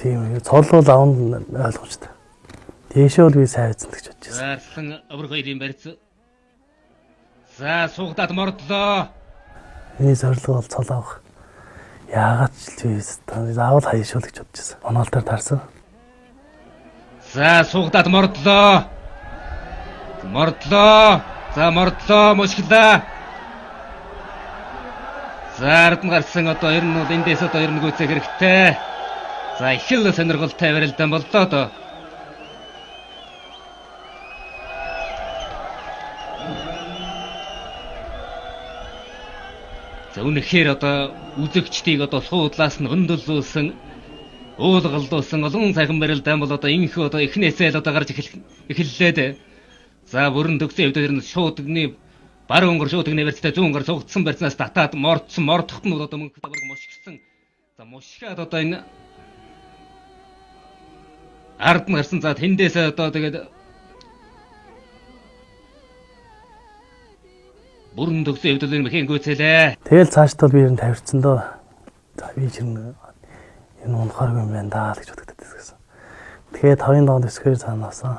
Тийм цол бол авна ойлгомжтой. Дээшээ бол би сайн эзэн гэж бодож байсан. За Арслан оврог хоёрын барьц. За суугдаад мордлоо. Миний зорилго бол цол авах. Яагаад ч л би заавал хаяшуул гэж бодож байсан. Оноолтоор таарсан. За суугдаад мордлоо. Мордлоо. За мордлоо мушглаа. За ард нь гарсан одоо ер нь бол эндээс одоо ер нь гүйцэх хэрэгтэй. За их л сонирхолтой барилдаан боллоо одоо. За үнэхээр одоо үзэгчдийг одоо суудлаас нь өндөрлүүлсэн уулгалдуулсан олон сайхан барилдаан бол одоо инхүү одоо эхнээсээ л одоо гарч эхэллээ дээ. За бүрэн төгсөн хэвдэр нь шуудгны баруун гар шуудгны барьцтай зүүн гар цугдсан барьцнаас татаад мордсон мордохт нь бол одоо мөнх давраг мушгсан. За мушгаад одоо энэ ард нь гарсан. За тэндээсээ одоо тэгээд бүрэн төгсөн хэвдэр мэхэн гүйцэлээ. Тэгэл цаашдаа би ер нь тавьчихсан дөө. За би ч энэ унахааргүй юм байна даа л гэж бодогдод байсан. Тэгэхээр 5-ын даванд өсгөр цаанаасан.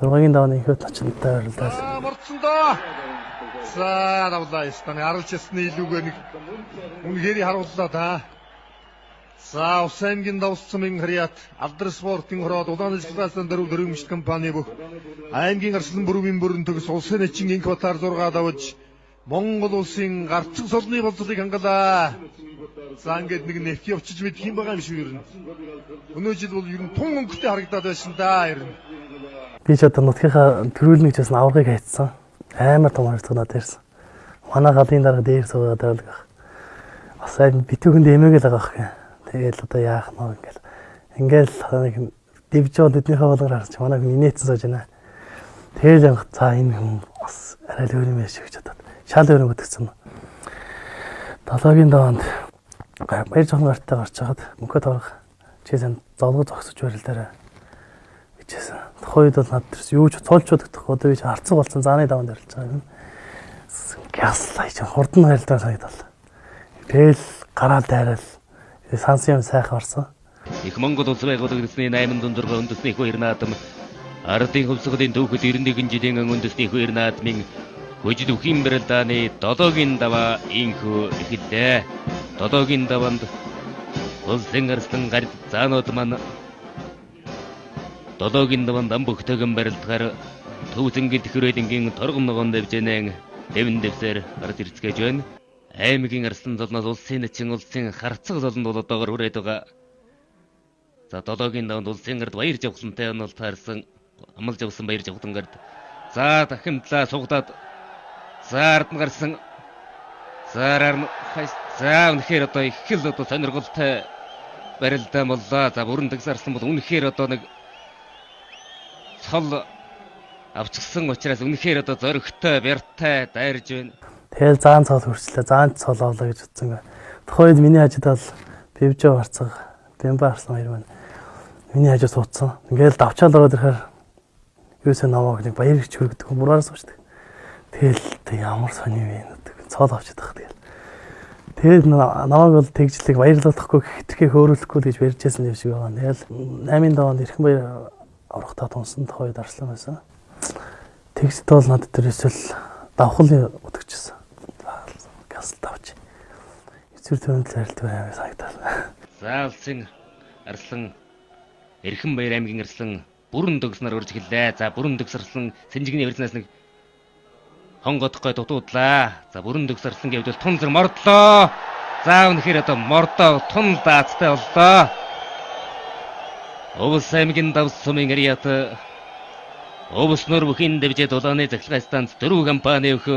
6-ын даванд инхүүд начинтай барилдаад. Мордсон доо. За давлаа ёстой. Аралж ясны илүүгээр нэг үнэхээр харууллаа да. За Ус аймгийн давсцсан Харьяат Алдар спортын хороод Улаан Ижлгаасан дөрөв дөрвөмжт компани бүх аймгийн Арслан бүрийн бүрэн төгс улсын начин Инкватар 6 давж Монгол улсын гарцсан солны болцлыг хангалаа. За ингээд нэг нэвх явчиж мэдх юм байгаа юм шиг ер нь. Өнөө жил бол ер нь тун өнгөтэй харагдаад байсан да ер нь. Би ч одоо нутгийнхаа төрүүлнэ гэж байсан аваргыг хайцсан. Амар том харилцаа надад ирсэн. Манай галын дарга дээр суугаад байлгаа. Бас айн битүүхэнд эмээгэл байгаа ах. Тэгэл одоо яах нь ингээл. Ингээл нэг дивжоо тэднийхээ болгоор харж манай хүн инээдсэн сууж байна. Тэгэл юм за энэ хүн бас арай л өөр юм шиг гэж бодоод шал өөр бүтгсэн. 7-гийн даванд баяр жохон гартаа гарч хагаад мөнхө торох чи сан зовлого зогсож барилдаарай гэжсэн. Тухайн үед бол над төрс юу ч цолч бодогдох. Одоо би ч харцаг болсон зааны даванд барилж байгаа юм. Гяслаа чи хурдан барилдаа санагдал. Тэгэл гараал дайрал сансан юм сайхан орсон. Их Монгол улс байгуулагдсны 806 үндэсний хоёр наадам ардын хөвсгөлийн түүхэд 91 жилийн үндэсний хоёр наадмын хөжил үхийн барилдааны 7-гийн даваа инхүү эхэллээ. 7-гийн даванд улсын арслан гард заанууд маань 7-гийн даванд ам бүхтэгэн барилдахаар Төв зэнгийн тэхрэлэнгийн торгом ногоон дэвжэнэн дэвэн дэвсээр гарч ирцгээж байна. Аймгийн арслан золноос улсын начин улсын харцаг золонд бол одоогор хүрээд байгаа. За 7-гийн даванд улсын гард баяр жавхлантай онол таарсан амлж явсан баяр жавхлан гард. За дахин тлаа сугадаад за ард нь гарсан. За за үнэхээр одоо их л одоо сонирхолтой барилдаан боллоо. За бүрэн төгс арслан бол үнэхээр одоо нэг цол авчихсан учраас үнэхээр одоо зоригтой, бяртай дайрж байна. Тэгэл заан цол хөрчлээ, заан цол авлаа гэж бодсон. Тухайн үед миний хажууд бол Бивжөө гарцаг, Бямба арслан хоёр маань миний хажууд суудсан. Ингээл давчаал ороод ирэхээр юусэн намайг нэг баяр их хөргөдөг мураар суучдаг. Тэгэл тэг ямар сони вэ гэдэг цол авчид байх тэгэл. Тэгээд намайг бол тэгжлэг баярлуулахгүй хитрхээ хөөрүүлэхгүй л гэж барьжсэн юм шиг байгаа. Тэгэл 8-ын даванд эрхэн баяр аврахтаа тунсан тухайн үед арслан байсан. Тэгсд бол надад ерөөсөл давхал удагчсэн. Газ давч. Эцвэр төрөнд зарилдаг юм санагдал. За улсын арслан Эрхэн баяр аймгийн арслан бүрэн дөгснөр өрж эхэллээ. За бүрэн дөгс арслан сэнжигний барьцнаас нэг хонгодохгүй дутуудлаа. За бүрэн дөгс арслан гэвдэл тун зэрэг мордлоо. За үнэхээр одоо мордоо тун даацтай боллоо. Өвс аймгийн давс сумын Арият Өвс нөр бүхийн дэвжээ дулааны захиргаан станц дөрөв компани өх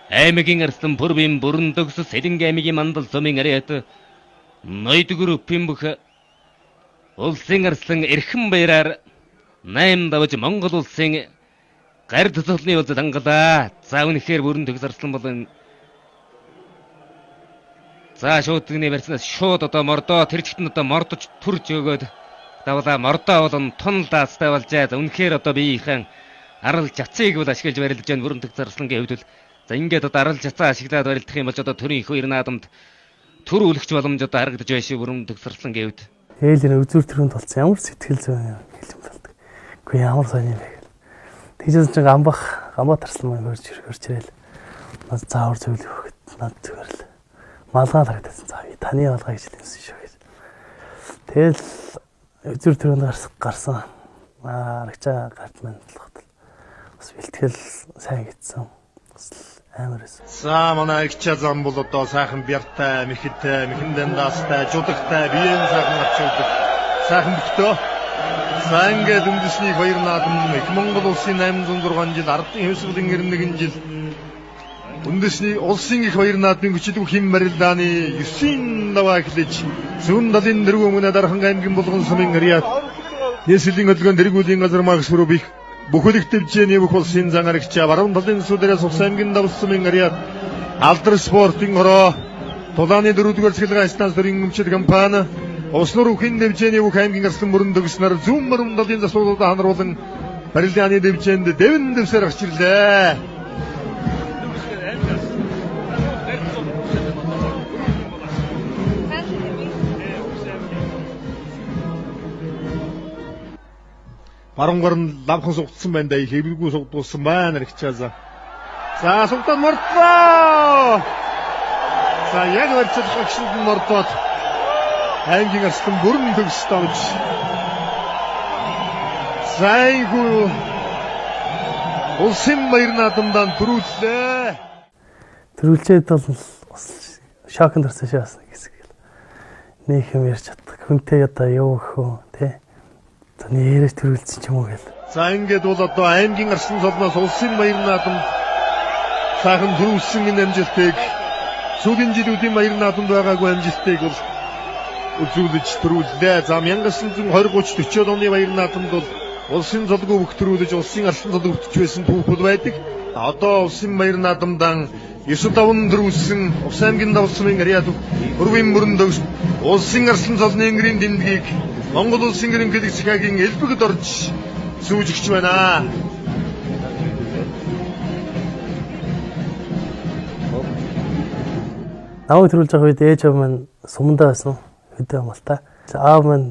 аймгийн арслан пүрвийн бүрэн дөгс Сэлэнг аймгийн мандал сумын Арият Ноёд группийн бүх улсын арслан эрхэн баяраар 8 давж Монгол улсын гард цолны үзэл хангалаа. За үнэхээр бүрэн төгс арслан болон за шуудгны барьснаас шууд одоо мордоо тэр чигт нь одоо мордож төрж өгөөд давлаа мордоо болон тун даацтай болжээ. За үнэхээр одоо биеийнхэн арал жацыг бол ашиглаж барилдаж байна бүрэн төгс арслангийн хувьд бол за ингээд одоо арал жацаа ашиглаад барилдах юм бол одоо төрийн их хоёр наадамд төр үлгч боломж одоо харагдаж байна шүү бүрэн төгс арслангийн хувьд. Тэгэл энэ үзүүр төрөнд болсон ямар сэтгэл зүйн юм хэлэн болдог. Үгүй ямар сони юм бэ гэл. Тэгжсэн чинь гамбах тарслан маань хөрж ирэл. Над заавар зөвлөх өгөхөд над зүгээр л малгай харагдсан. За би таны малгай гэж хэлсэн шүү гэж. Тэгэл үзүүр төрөнд гарсан. Арагчаа гарт маань талхад бас бэлтгэл сайн хийсэн. Бас амар байсан. За манай Арагчаа зам бол одоо сайхан бяртай, мэхэттэй, мэхэн дандаастай, жудагтай, биеэн сайхан авчирдаг. Сайхан бөхтөө. За ингээд үндэсний баяр наадам их Монгол улсын 806 жил ардын хэвсглийн 91 жил үндэсний улсын их баяр наадмын хүчил бүхийн барилдааны 9-ийн даваа эхлэж зүүн талын дэргүү өмнө Дархан аймгийн Булган сумын Ариат нийслэлийн хөдөлгөөн тэргүүлийн газар Магс руу бих бүхэлх дэвжээний бүх улсын зан арагчаа баруун талын сүдэрээс Увс аймгийн Давс сумын Ариат алдар спортын хороо тулааны дөрөвдүгээр цэцгэлэг станц төрийн өмчил компани Уснуур үхэн дэвжээний бүх аймгийн арслан бүрэн төгснөр зүүн баруун талын засварлуудаа ханаруулан барилдааны дэвжээнд дэвэн дэвсээр гарч ирлээ. Баруун гар нь лавхан сугдсан байна да, их эвгүй сугдуулсан байна Арагчаазаа. За сугдаад мордлоо. За яг барьцаал багшид нь мордоод аймгийн арслан бүрэн төгс давж. За ийхүү улсын баяр наадамдаа төрүүллээ. Төрүүлчээд бол бас шоконд орсон шүү бас нэг хэсэг гэл. Нэг юм ярьж чаддаг. Хүнтэй одоо юу гэх вэ те? За нэрээс төрүүлсэн ч юм уу гэл. За ингээд бол одоо аймгийн арслан золноос улсын баяр наадамд сайхан төрүүлсэн энэ амжилтыг сүүлийн жилүүдийн баяр наадамд байгаагүй амжилтыг бол үзүүлж төрүүллээ. За 1920 30 40 оны баяр наадамд бол улсын золгүй бүх төрүүлж улсын арслан золгүй өвтөж байсан түүх бол байдаг. Одоо улсын баяр наадамдан 9-5 төрүүлсэн Увс аймгийн Давс сумын Ариат өрвийн мөрөн төгс улсын арслан золны энгэрийн дэмдгийг Монгол улсын ерөнхийлөгч Цахиагийн элбэгд орж сүүжигч байна. Намайг төрүүлж байгаа үед ээж аав маань сумандаа байсан. Хөдөө амгалтай. Аав маань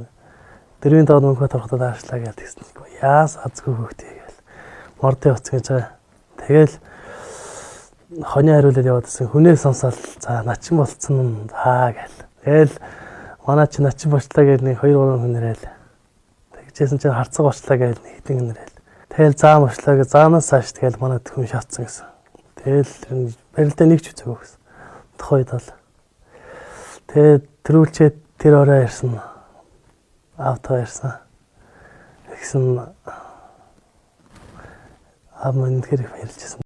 дэрвийн доод мөнхөд ороход аашлаа гэж тэгсэн. Яас азгүй хөөхтэй гээл. Мордын утас гэж байгаа. Тэгэл хоны хариулаад яваад байсан. Хүнээ сонсоол за начин болцсон заа гээл. Тэгэл манай чи начин болчлаа гэж нэг 2 3 хүн ирээл. Тэгжсэн чинь харцаг болчлаа гэж нэг хэдэн хүн ирээл. Тэгэл заам болчлаа гэж заанаас цааш тэгэл манай хүн шатсан гэсэн. Тэгэл барилдаа нэг ч үзээгүй гэсэн. Тухайд бол. Тэгээд төрүүлчээд тэр орой ирсэн. Автоо ирсэн. Тэгсэн аав маань үнэхээр их баярлж байсан.